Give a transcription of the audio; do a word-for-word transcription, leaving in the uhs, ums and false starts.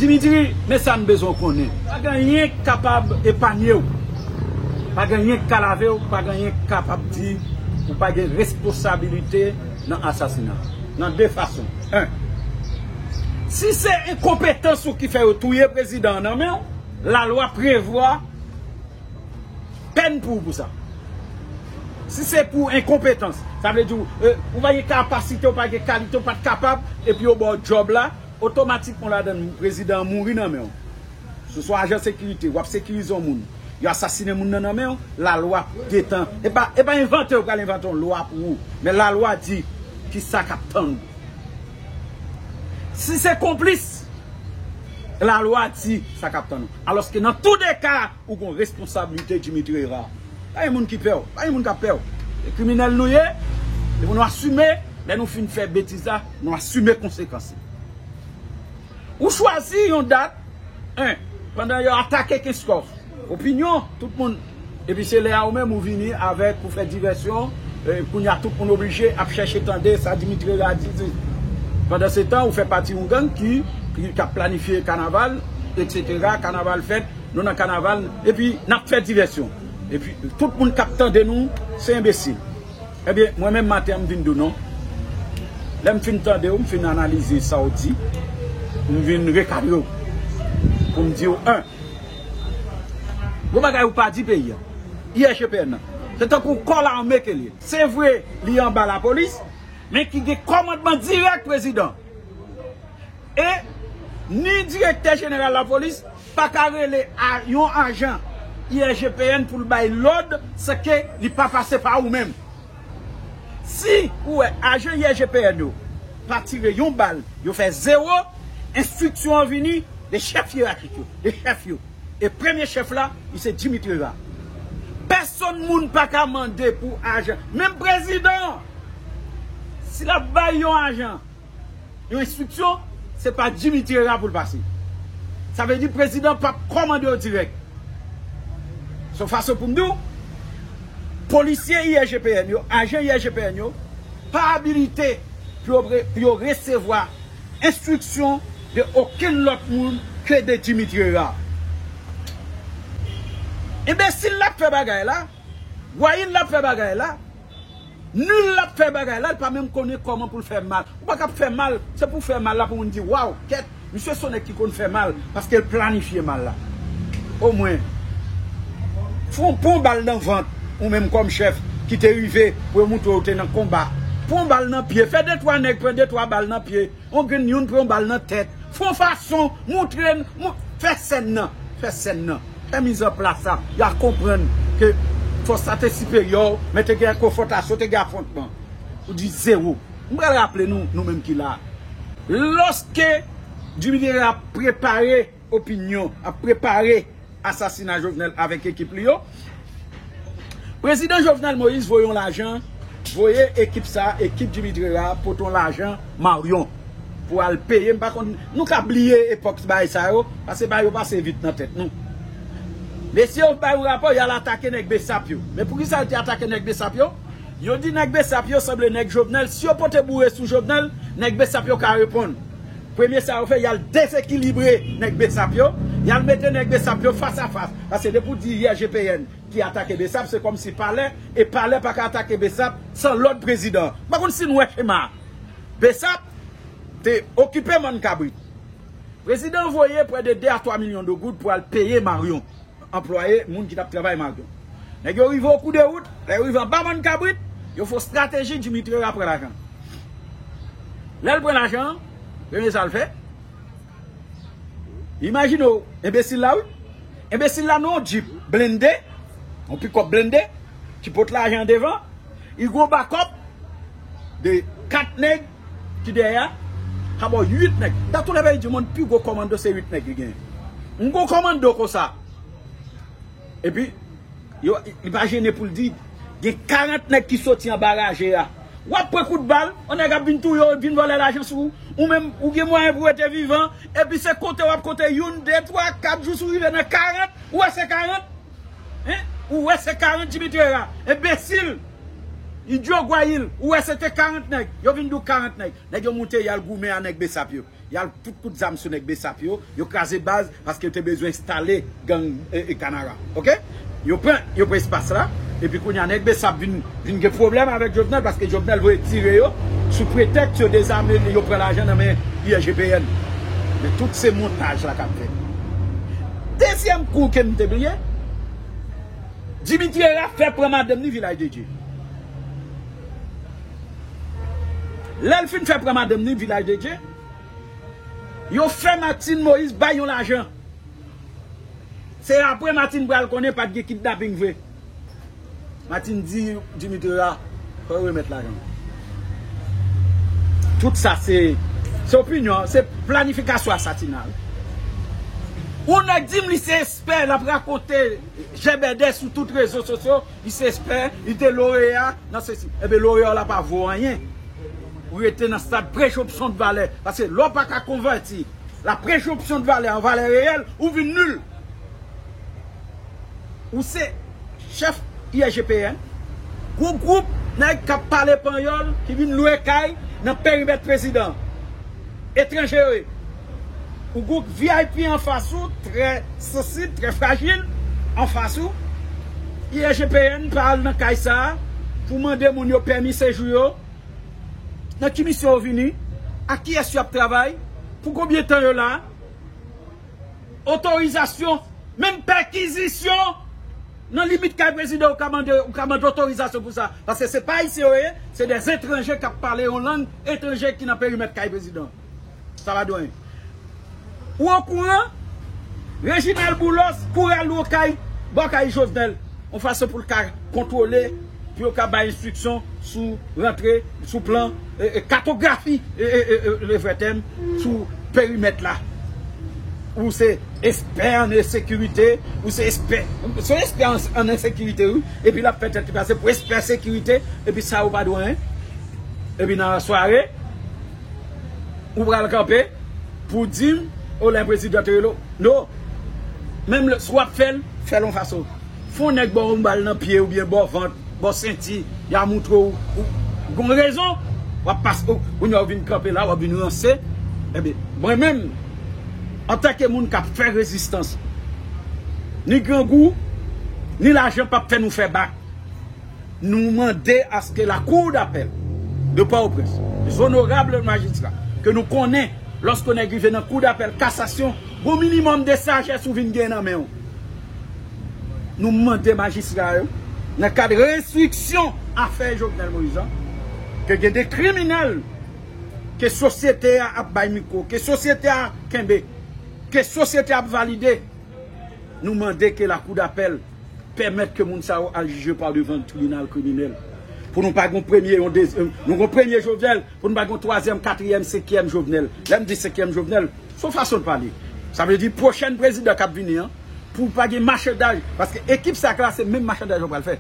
Dimitri, men sa m bezwen w konnen. Pa gen anyen k kapab epanye w. Pa gen anyen k ka lave w, pa gen anyen k kapab di ou pa gen responsabilite nan asasina. Nan de fason. En, si se enkonpetans ou ki fè yo touye prezidan an nan men w, lalwa prevwa pèn pou ou pou sa. Si se pou enkonpetans, sa vle di w, e, ou pa gen kapasite, ou pa gen kalite, ou pa t kapab, epi yo ba w djòb la, otomatikman ladan prezidan an mouri nan men w. Si w se yon ajan sekirite, w ap sekirize yon moun, yo asasinen moun nan nan men w, lalwa gentan. E pa, e pa envante, yo pral envante yon lwa pou ou. Men lalwa di ki sa k ap tann ou. Si se konplis, lalwa di sa k ap tann ou. Alòske nan tou de ka, ou gon responsablite, Dimitri Herard. Pa gen moun ki pè w, pa gen moun k ap pè w. Se kriminèl nou ye, e pou nou asime, lè nou fin fè betiz la, nou asime konsekans li. Ou chwazi yon dat, en, pandan yo atake Kenskòf. Opinyon, tout moun. Epi se lè a ou menm ou vini avèk pou fè divèsyon, e, kounye a tout moun oblije ap chèche tande sa Dimitri Herard di. Pandansetan, ou fè pati yon gang ki, ki, k ap planifye kanaval, etsetera. Kanaval fèt, nou nan kanaval, epi n ap fè divèsyon. Epi tout moun k ap tande nou, se enbesil. Ebyen, mwen menm maten an, m vin di w non. Lè m fin tande w, m fin analize sa w di, m vin rekadre w. Pou m di w, en, gon bagay ou pa di peyi a. I G P N nan. Se tankou kò lame ke l ye. Se vre, li anba lapolis, men ki gen kòmandman dirèk prezidan. E ni direktè jeneral lapolis pa ka rele a yon ajan I G P N pou l bay lòd san ke li pa pase pa ou menm. Si ou wè ajan I G P N yo pa tire yon bal, yo fè zewo, enstriksyon an vini de chèf yerachik yo, de chèf yo. E premye chèf la, li se Dimitri Herard. Pèsonn moun pa ka mande pou ajan, menm prezidan, si l ap bay yon ajan yon enstriksyon, se pa Dimitri Herard pou l pase. Sa vle di prezidan p ap kòmande yo dirèk. Se yon fason pou m di w, polisye I G P N yo, ajan I G P N yo, pa abilite pou yo, pre- pou yo resevwa enstriksyon de okenn lòt moun ke de Dimitri Herard. Enbesil l ap fè bagay la, gwayil l ap fè bagay la, nil l ap fè bagay la, l pa menm konnen kòman pou l fè mal. Ou pa ka ap fè mal, se pou w fè mal la pou moun di, waw, kèt, misye se yon nèg ki konn fè mal, paske l planifye mal la. Omwen, fè yon, pran yon bal nan vant, ou menm kòm chèf ki te rive pou yo montre w te nan konba. Pran yon bal nan pye, fè de twa nèg pran de twa bal nan pye, yon grenn youn pran yon bal nan tèt. Fè yon fason, montre n, mou- fè sèn nan, fè sèn nan. Fè mizanplas la, y a konprann ke fòs la te siperyè w, men te gen konfwontasyon, te gen afwontman. Ou di zewo. M pral raple nou, nou menm ki la. Lòske Dimitri ap prepare opinyon, ap prepare asasina Jovenel avèk ekip li yo, prezidan Jovenel Moïse voye yon lajan, voye ekip sa, ekip Dimitri a, pote yon lajan Marion pou al peye. M pa konn, nou ka bliye epòk bagay sa yo, paske bagay yo pase vit nan tèt nou. Mesye yo bay yon rapò, y al atake nèg Besap yo. Men poukisa yo te atake nèg Besap yo? Yo di nèg Besap yo sanble nèg Jovenel. Si yo pote boure sou Jovenel, nèg Besap yo ka reponn. Premye sa yo fè, y al dezekilibre nèg Besap yo, y al mete nèg Besap yo fas a fas. Paske depi w di I G P N ki atake Besap, se kòmsi palè, e palè pa ka atake Besap san lòd prezidan. M pa konn si n wè chema a. Besap te okipe mòn kabrit. Prezidan voye prè de de a twa milyon de goud pou al peye Marion, anplwaye moun ki t ap travay Marion. Nèg yo rive o kou de wout, lè yo rive anba mòn kabrit, yo fè yon estrateji, Dimitri a pran lajan. Lè l pran lajan an, premye sa l fè, imajine w, enbesil la wi. Enbesil la nan yon djip blende, yon pikòp blende, ki pot lajan an devan, li gon bakòp de kat nèg ki dèyè a, ka ba w uit nèg. Dans tous les pays du monde, pi gwo kòmando se uit nèg li genyen. M gon kòmando konsa. Epi, yo, li pa jene pou l di, gen karant nèg ki soti anba raje a. W ap pran kout bal, yon nèg ap vin touye w, vin vòlè lajan sou ou. Ou menm, ou gen mwayen pou w rete vivan, epi se konte w ap konte youn, de, twa, kat, jis ou rive nan karant, ou wè se karant. Hein? Ou wè se karant Dimitri a. Enbesil. Idyo Gwayil, ou wè se te karant nèg, yo vin di w karant nèg. Nèg yo moute, y al goumen a nèg Besap yo. Y al fout kout zam sou nèg Besap yo, yo kraze baz paske yo te bezwen enstale gang e, e Kanara. Oke? Yo pran, yo pran espas la, epi kounye a nèg Besap vin, vin gen pwoblèm avèk Jovenel paske Jovenel voye tire yo sou pretèks yo dezame li, yo pran lajan nan men I G P N. Men tout se montaj la k ap fèt. Dezyèm kou ke m te bliye, Dimitri Herard fè pran madanm ni Vilaj de Dye. Lè l fin fè pran madanm ni Vilaj de Dye, yo fè Martine Moïse bay yon lajan. Se apre Martine pral konnen pa t gen kidnaping vre. Martine di Dimitri Herard, fò yo remèt lajan. Tout sa se, se opinyon, se planifikasyon asasinay. Yon nèg di m li se espè, l ap rakonte jèbèdè sou tout rezo sosyo, li se espè, li te loreya, nan sesi. Ebyen, loreya w la pa vo anyen. Ou rete nan stad prejonpsyon de valè. Paske lè w pa ka konvèti la prejonpsyon de valè an valè reyèl, ou vin nil. Ou se chèf I G P N, gwo gwoup nèg k ap pale panyòl ki vin lwe kay nan perimèt prezidan, etranje yo ye. Ou gwo V I P anfas ou, trè sansib, trè frajil, anfas ou. I G P N pa al nan kay sa a pou mande moun yo pèmi sejou yo. Nan ki misyon yo vini? Ak kiyès y ap travay? Pou konbyen tan yo la? Otorizasyon, menm pèkizisyon, nan limit kay prezidan, ou ka mande, ou ka mande otorizasyon pou sa. Paske se pa ayisyen yo ye, se de etranje k ap pale yon lang etranje ki nan perimèt kay prezidan. Sa pa dwe. Ou okouran, Reginald Boulos kouri al lwe kay, bò kay Jovenel, yon fason pou l ka kontwole, pou yo ka bay enstriksyon sou rantre, sou plan, e, e, katografi, e, e, e, e, le vrè tèm, sou perimèt la. Ou se espè an ensekirite, ou se espè, se yon espè an, an ensekirite, wi. Epi l ap fè tèt li pase pou espè sekirite, epi sa ou pa dwe anyen. Epi nan sware, ou pral kanpe pou di m, o lè prezidan te rele w. Non. Menm lè, si w ap fè l, fè l yon fason. Fè yon nèg ba w yon bal nan pye oubyen ba w vant, ba w senti, y a montre w, ou gon rezon, w ap pase, ou, kounye a w vin kanpe la, w ap vin ranse. Ebyen, mwen menm, antanke moun k ap fè rezistans, ni grangou, ni lajan p ap fè nou fè bak. Nou mande aske la Cour d'appel de Pòtoprens, les honorables magistrats, ke nou konnen, lòske nèg rive nan Cour d'appel, kasasyon, gon minimòm de sajès ou vin gen nan men w. Nou mande majistra yo, nan kad enstriksyon afè Jovenel Moïse an, ke gen de kriminèl ke sosyete a ap bay mikwo, ke sosyete a kenbe, ke sosyete a ap valide, nou mande ke la Cour d'appel pèmèt ke moun sa yo al jije pa devan tribinal kriminèl. Pou nou pa gon premye, yon dezye-, nou gon premye Jovenel, pou nou pa gon twazyèm, katriyèm, senkyèm Jovenel. Lè m di senkyèm Jovenel, se yon fason de pale. Sa vle di pwochèn prezidan k ap vini an, pou pa gen machandaj, paske ekip sa k la, se menm machandaj yo pral fè.